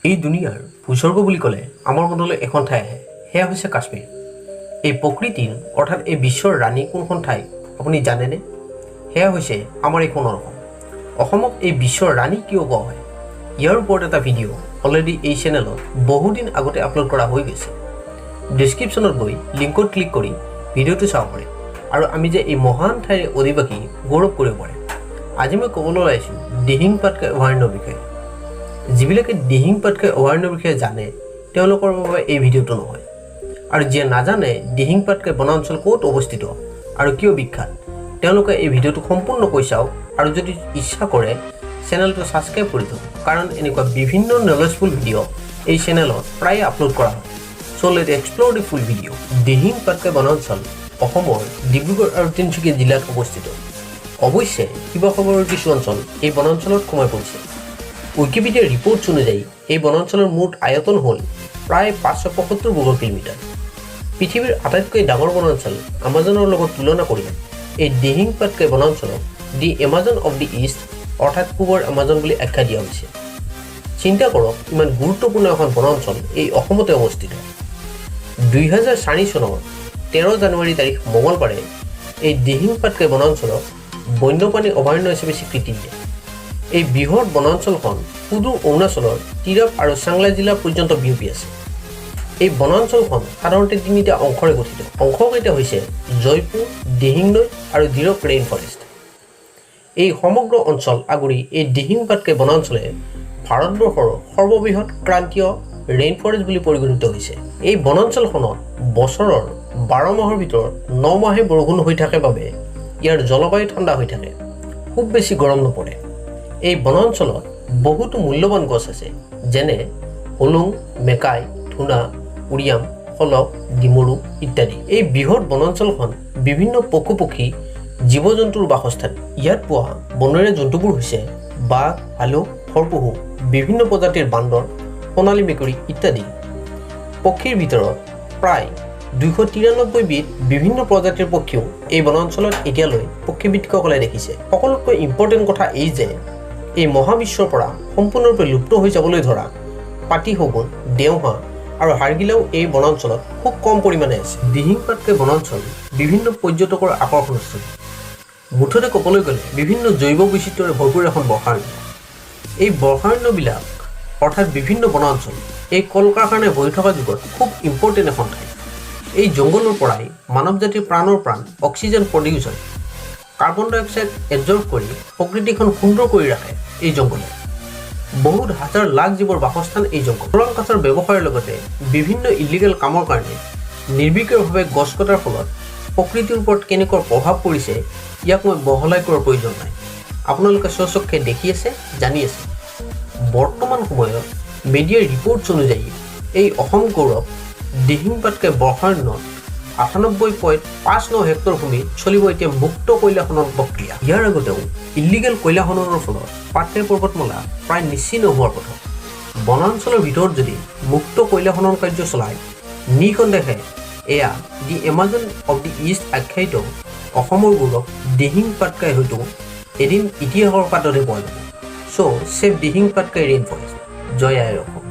এই দুনিয়াৰ ভূস্বৰ্গ বুলি ক'লে আমাৰ মনলৈ এখন ঠাই আহে, সেয়া হৈছে কাশ্মীৰ। এই প্ৰকৃতিৰ, অৰ্থাৎ এই বিশ্বৰ ৰাণী কোনখন ঠাই আপুনি জানেনে? সেয়া হৈছে আমাৰ এই সোণৰ অসম। অসমক এই বিশ্বৰ ৰাণী কিয় কোৱা হয়, ইয়াৰ ওপৰত এটা ভিডিঅ' অলৰেডি এই চেনেলত বহুদিন আগতে আপলোড কৰা হৈ গৈছে। ডিছক্ৰিপশ্যনত গৈ লিংকত ক্লিক কৰি ভিডিঅ'টো চাব পাৰে আৰু আমি যে এই মহান ঠাইৰ অধিবাসী, গৌৰৱ কৰিব পাৰে। আজি মই ক'বলৈ ওলাইছোঁ দিহিং পাটকাই অভয়াৰণ্যৰ বিষয়ে। যিবিলাকে দিহিং পাটকাই অভয়াৰণ্যৰ বিষয়ে জানে, তেওঁলোকৰ বাবে এই ভিডিঅ'টো নহয় আৰু যিয়ে নাজানে দিহিং পাটকাই বনাঞ্চল ক'ত অৱস্থিত আৰু কিয় বিখ্যাত, তেওঁলোকে এই ভিডিঅ'টো সম্পূৰ্ণকৈ চাওক আৰু যদি ইচ্ছা কৰে চেনেলটো ছাবস্ক্ৰাইব কৰি থওক, কাৰণ এনেকুৱা বিভিন্ন নলেজফুল ভিডিঅ' এই চেনেলত প্ৰায়ে আপলোড কৰা হয়। So let explore the full video. Dihing Patkai বনাঞ্চল অসমৰ ডিব্ৰুগড় আৰু তিনিচুকীয়া জিলাত অৱস্থিত। অৱশ্যে শিৱসাগৰৰ কিছু অঞ্চল এই বনাঞ্চলত সোমাই পৰিছে। উইকিপিডিয়াৰ ৰিপৰ্টছ অনুযায়ী এই বনাঞ্চলৰ মুঠ আয়তন হ'ল প্ৰায় 575 বৰ্গ কিলোমিটাৰ। পৃথিৱীৰ আটাইতকৈ ডাঙৰ বনাঞ্চল আমাজনৰ লগত তুলনা কৰি এই Dihing Patkai বনাঞ্চলক the Amazon of the East, অৰ্থাৎ পূবৰ আমাজন বুলি আখ্যা দিয়া হৈছে। চিন্তা কৰক, ইমান গুৰুত্বপূৰ্ণ এখন বনাঞ্চল এই অসমতে অৱস্থিত। 2004 চনৰ 13 জানুৱাৰী তাৰিখ মঙলবাৰে এই দিহিং পাটকাই বনাঞ্চলক বন্যপ্ৰাণী অভয়াৰণ্য হিচাপে স্বীকৃতি দিয়ে। এই বৃহৎ বনাঞ্চলখন সুদূৰ অৰুণাচলৰ টিৰাপ আৰু চাংলা জিলা পৰ্যন্ত বিয়পি আছে। এই বনাঞ্চলখন সাধাৰণতে তিনিটা অংশৰে গঠিত। অংশকেইটা হৈছে জয়পুৰ, দিহিং নৈ আৰু ডিৰক ৰেইন ফৰেষ্ট। এই সমগ্ৰ অঞ্চল আগুৰি এই দিহিং পাটকাই বনাঞ্চলে ভাৰতবৰ্ষৰ সৰ্ববৃহৎ ক্ৰান্তীয় ৰেইন ফৰেষ্ট বুলি পৰিগণিত হৈছে। এই বনাঞ্চলখনত বছৰৰ 12 মাহৰ ভিতৰত 9 মাহে বৰষুণ হৈ থাকে বাবে ইয়াৰ জলবায়ু ঠাণ্ডা হৈ থাকে, খুব বেছি গৰম নপৰে। এই বনাঞ্চলত বহুতো মূল্যৱান গছ আছে, যেনে হলুং, মেকাই, ধূনা, উৰিয়াম, শলখ, ডিমৰু ইত্যাদি। এই বৃহৎ বনাঞ্চলখন বিভিন্ন পশু পক্ষী, জীৱ জন্তুৰ বাসস্থান। ইয়াত পোৱা বনৰীয়া জন্তুবোৰ হৈছে বাঘ, ভালুক, শৰপহু, বিভিন্ন প্ৰজাতিৰ বান্দৰ, সোণালী মেকুৰী ইত্যাদি। পক্ষীৰ ভিতৰত প্ৰায় 293বিধ বিভিন্ন প্ৰজাতিৰ পক্ষীও এই বনাঞ্চলত এতিয়ালৈ পক্ষীবিদসকলে দেখিছে। সকলোতকৈ ইম্পৰ্টেণ্ট কথা এই যে এই মহাবিশ্বৰ পৰা সম্পূৰ্ণৰূপে লুপ্ত হৈ যাবলৈ ধৰা পাতি শগুন, দেওহাঁহ আৰু হাড়গিলাও এই বনাঞ্চলত খুব কম পৰিমাণে আছে। দিহিং পাটকাই বনাঞ্চল বিভিন্ন পৰ্যটকৰ আকৰ্ষণস্থলী। মুঠতে ক'বলৈ গ'লে বিভিন্ন জৈৱ বৈচিত্ৰ্যৰে ভৰপূৰ এখন বৰ্ষাৰণ্য। এই বৰ্ষাৰণ্যবিলাক, অৰ্থাৎ বিভিন্ন বনাঞ্চল, এই কল কাৰখানাৰে ভৰি থকা যুগত খুব ইম্পৰ্টেণ্ট এখন ঠাই। এই জংঘলৰ পৰাই মানৱ জাতিৰ প্ৰাণৰ প্ৰাণ অক্সিজেন প্ৰডিউচ হয়। কাৰ্বন ডাই অক্সাইড এবজৰ্ব কৰি প্ৰকৃতিখন সুন্দৰ কৰি ৰাখে এই জংঘলে। বহুত হাজাৰ লাখ জীৱৰ বাসস্থান এই জংঘল। চোৰাং কাঠৰ ব্যৱসায়ৰ লগতে বিভিন্ন ইলিগেল কামৰ কাৰণে নিৰ্বিকাৰভাৱে গছ কটাৰ ফলত প্ৰকৃতিৰ ওপৰত কেনেকুৱা প্ৰভাৱ পৰিছে, ইয়াক মই বহলাই কোৱাৰ প্ৰয়োজন নাই। আপোনালোকে স্বচক্ষে দেখি আছে, জানি আছে। বৰ্তমান সময়ত মিডিয়াৰ ৰিপৰ্টছ অনুযায়ী এই অসম গৌৰৱ দিহিং পাটকাই বৰ্ষাৰণ্যত 98.59 হেক্টৰ ভূমিত চলিব এতিয়া মুক্ত কয়লা খনন প্ৰক্ৰিয়া। ইয়াৰ আগতেও ইলিগেল কয়লা খননৰ ফলত পাটকাই পৰ্বতমালা প্ৰায় নিশ্চিহ্ন হোৱাৰ পথত। বনাঞ্চলৰ ভিতৰত যদি মুক্ত কয়লা খনন কাৰ্য চলায়, নিঃসন্দেহে এয়া the Amazon of the East আখ্যায়িত অসমৰ গৌৰৱ দিহিং পাটকাই হয়তো এদিন ইতিহাসৰ পাততহে পোৱা যাব। So save Dihing Patkai rain forest. Joy I Assam.